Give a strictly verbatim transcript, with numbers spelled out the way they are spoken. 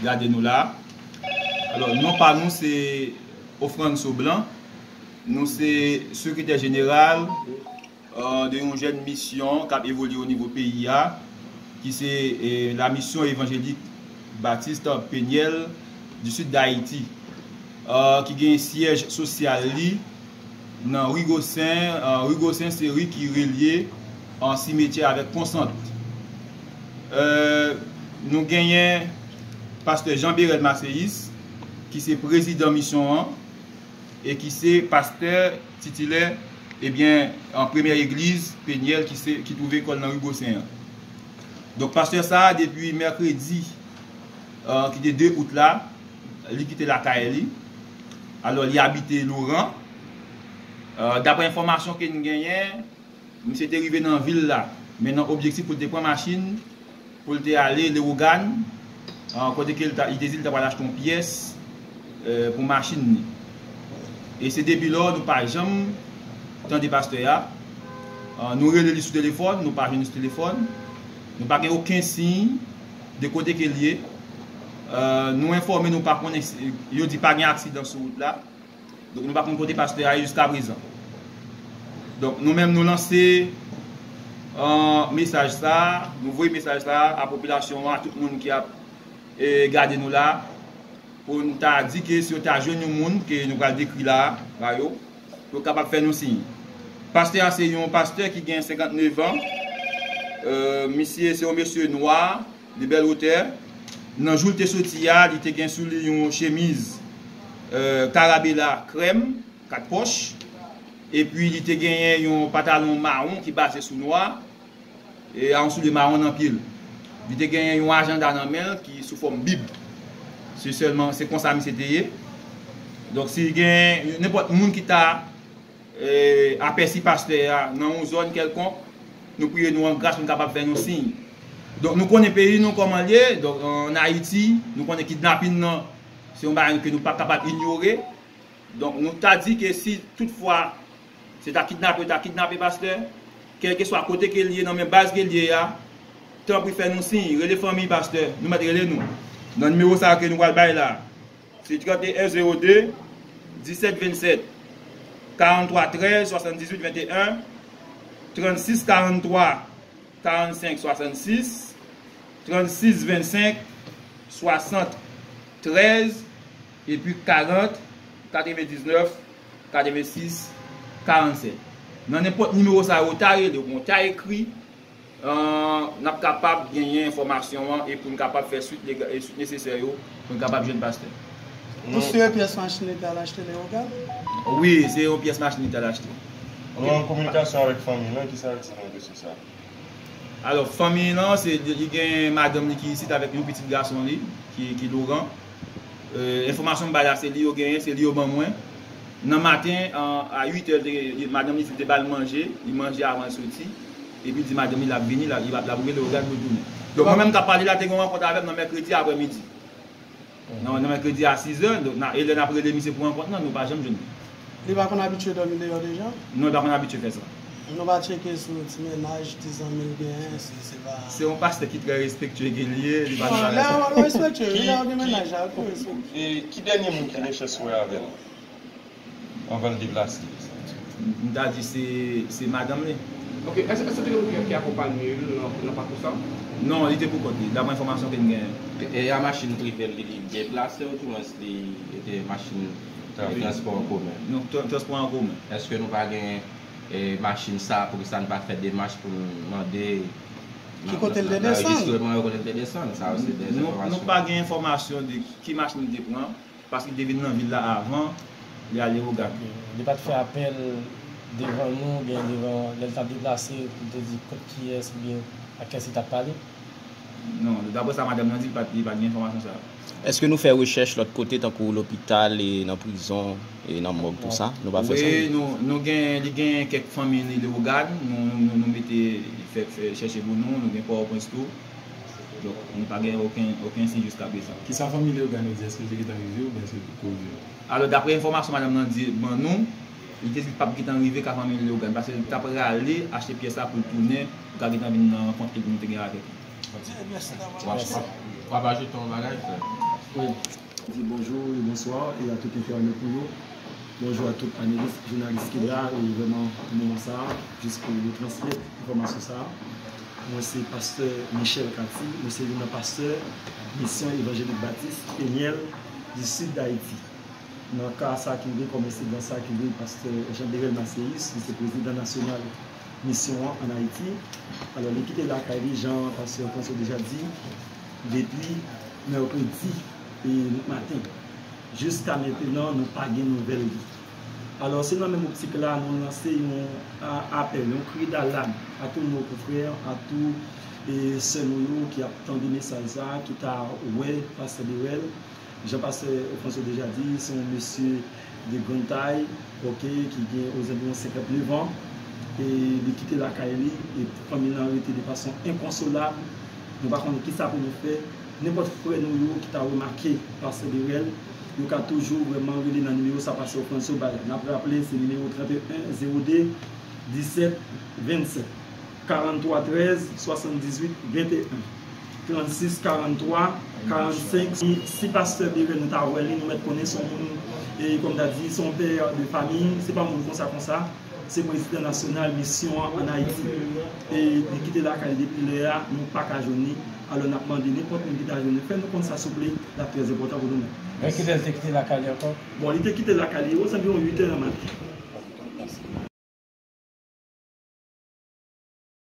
gade nou la. Alò, non pa nou se Ofranso Blanc. Nou se sekretè jeneral, euh, de yon jèn misyon k ap evolye o nivo peyi a, ki se, eh, la Mission Évangélique Baptiste Peniel du Sud d'Haïti, euh, ki gen syèj sosyal li nan ri Gosen. Euh, ri Gosen se ri ki relye, euh, simetyè avèk Konsant. Euh, nou genyen pastè Jean Bérel Marseillis, ki se prezidan misyon an, e ki se pastè titilè, ebyen, an premyè egliz Peniel ki se, ki twouve kò l nan ri Gosen an. Donk, pastè sa a, depi mèkredi, euh, ki te de out la, li kite lakay li. Alò, li abite Loran. Euh, daprè enfòmasyon ke n genyen, misye te rive nan vil la, men nan objektif pou l te pran machin, pou l te ale Lewogàn, euh, kote ke l ta, li te di l ta pral achte yon pyès, euh, pou machin li. E se depi lò, nou pa janm tande pastè a. Euh, nou rele li sou telefòn, nou pa jwenn li sou telefòn. Nou pa gen okenn siy de kote ke l ye. Euh, nou enfòme, nou pa konnen si, yo di pa gen aksidan sou wout la. Donk, nou pa konn kote pastè a ye jiskaprezan. Donk, nou menm, nou lanse, euh, mesaj sa a, nou voye mesaj sa a a popilasyon an, a tout moun ki ap, eh, gade nou la, pou n ta di ke si yo ta jwenn yon moun ke nou pral dekri la a, ba yo, pou yo kapab fè nou siy. Pastè a se yon pastè ki gen senkantnèf an. Euh, misye se yon mesye nwa, de bèl wotè. Nan jou l te soti a, li te gen sou li yon chemiz, euh, karabela krèm, kat pòch. Epi li te genyen yon patalon mawon ki baze sou nwa, e a yon soulye mawon nan pye l. Li te genyen yon ajanda nan men l ki sou fòm Bib. Se sèlman, se konsa misye te ye. Donk, si gen nenpòt moun ki ta, eh, apèsi pastè a nan yon zòn kèlkonk, nou priye nou an gras pou n kapab fè nou siy. Donk, nou konnen peyi nou kòman l ye. Donk, ann Ayiti, nou konnen kidnapin nan, se yon bagay ke nou pa kapab inyore. Donk, nou ta di ke si toutfwa se ta kidnape, yo ta kidnape pastè, kèlkeswa kote ke l ye, nan men baz ke l ye a, tanpri fè nou siy, rele fanmi pastè, nou mèt rele nou. Nan nimewo sa a ke nou pral bay la, se trannteyen zewo de, disèt vennsèt, karanntwa trèz, swasanndizuit venteyen, trannsis karanntwa, karannsenk swasannsis, trannsis vennsenk, swasant trèz, epi karant, katrevendiznèf, katrevensis, karannsèt. Nan nenpòt nimewo sa yo, w ta rele oubyen w ta ekri, euh, n ap kapab genyen enfòmasyon an e pou n kapab fè swit lega-, e swit nesesè yo pou n kapab jwenn pastè. Ou se pyès machin li t al achte Lewogàn? Wi, se yon pyès machin li t al achte. Nou an kominikasyon avèk fanmi l, kisa yo di nou de sou sa? Alò, fanmi l lan, se, li gen madanm li ki isit avèk yon pitit gason li, ki, ki Loran. Euh, enfòmasyon m bay la, se li yo genyen, se li yo ban mwen. Nan maten, an, a uit è, li te, li, madanm li di l te ba l manje, li manje avan l soti. Epi l di madanm li l ap vini, l ap, l ap, l ap rele Lewogàn pou l tounen. Donk, mwen menm k ap pale la, te gen yon rankont avè m nan mèkredi aprèmidi. Nan, nan mèkredi a sis è, donk, na, e lè n ap rele misye pou rankont lan, nou pa janm jwenn li. Li pa konn abitye dòmi deyò deja? Non, li pa konn abitye fè sa. Nou pa tcheke sou ti mennaj, ti zanmi l genyen, si se pa... Se yon pastè ki trè respektye ke l ye, li pa nan bagay sa. Non, lè w respektye, lè w gen mennaj la, ou respektye. E ki dènye moun ki rechèche w avè l? Anvan l deplase. M ta di se, se madanm li. Ok, èske, èske te gen moun ki, ki akonpanye l nan, nan pakou sa? Non, li te pou kont li, daprè enfòmasyon ke n genyen. E, e a machin prive l, li, li deplase, oudimwens li te machin, e, transpò an komen? Non, tra-, transpò an komen. Èske nou pa gen, e, machin sa, poukisa n pa fè demach pou n mande ki kote l te desann? Nan, nan, nan anrejistreman yo kote l te desann? Sa yo se de enfòmasyon. Nou, nou pa gen enfòmasyon de ki machin li te pran. Paske li te vin nan vil la avan li al Lewogàn. Li pa t fè apèl devan nou, oubyen devan, lè l t ap deplase, pou l te di kont kiyès, oubyen ak kiyès li t ap pale? Non, daprè sa madanm nan di, li pa t, li pa t gen enfòmasyon sa a. Èske nou fè rechèch lòt kote, tankou lopital, e nan prizon, e nan mòg, tou sa? Nou pa fè sa? Wi, nou, nou gen, li gen kèk fanmi li Lewogàn, nou, nou, nou, nou mete, fè, fè chèche pou nou, nou gen Pòtoprens tou. Donk, nou pa gen okenn, okenn siy jiskaprezan. Kisa fanmi Lewogàn yo di? Èske l te gentan rive oubyen èske l poko rive? Alò, daprè enfòmasyon madanm nan di ban nou, li te di l p ap gentan rive ka fanmi Lewogàn, paske l t ap prale achte pyès la pou l tounen, pou l ka gentan vin nan rankont ke nou te gen avèk li. W ap, w ap, w ap ajoute yon bagay, frè? Wi. Di bonjou e bonswa e a tout entènot nou yo. Bonjou a tout panelis, jounalis ki la, e vrèman pou moman sa a, jis pou yo transmèt enfòmasyon sa a. Mwen se pastè Michel Cathy, mwen se youn nan pastè Misyon Evanjelik Batis Penyèl di Sid Dayiti. Nan ka sa ki rive, kòm ensidan sa ki rive pastè Jean Berel Macéus, ki se prezidan nasyonal misyon an ann Ayiti. Alò, li kite lakay li, jan pastè François deja di, depi mèkredi e maten. Jiska mentenan, nou pa gen nouvèl li. Alò, se nan menm optik la, nou lanse yon a- apèl, yon kri dalam a tout nos confrères, a tout e sè nou yo ki ap tande mesaj sa, ki ta wè pastè Berel, jan pastè François deja di, se yon mesye de grann tay, oke, ki gen ozanviwon senkant nev an, e li kite lakay li, e fanmi l lan rete de fason enkonsolab. Nou pa konnen kisa pou nou fè. Nenpòt frè nou yo ki ta remake pastè Berel, yo ka toujou vrèman rele nan nimewo sa pastè François bay la. N ap raple, se nimewo trannteyen zewo de disèt vennsèt. Karannntwa trèz swasanndizuit venteyen, trannsis karannntwa karannsenk. Si, si pastè Berel nou ta wè li, nou mèt konnen se yon moun, e kòm ta di, se yon pè de fami, se pa yon moun konsa konsa. Se prezidan nasyonal misyon an ann Ayiti. E li kite lakay li depi lè a, nou pa ka jwenn li. Alò, n ap mande nenpòt moun ki ta jwenn li, fè nou konn sa souple, l ap trè enpòtan pou nou menm. Men kilè l te kite lakay li ankò? Bon, li te kite lakay li ozanviwon uit è nan maten.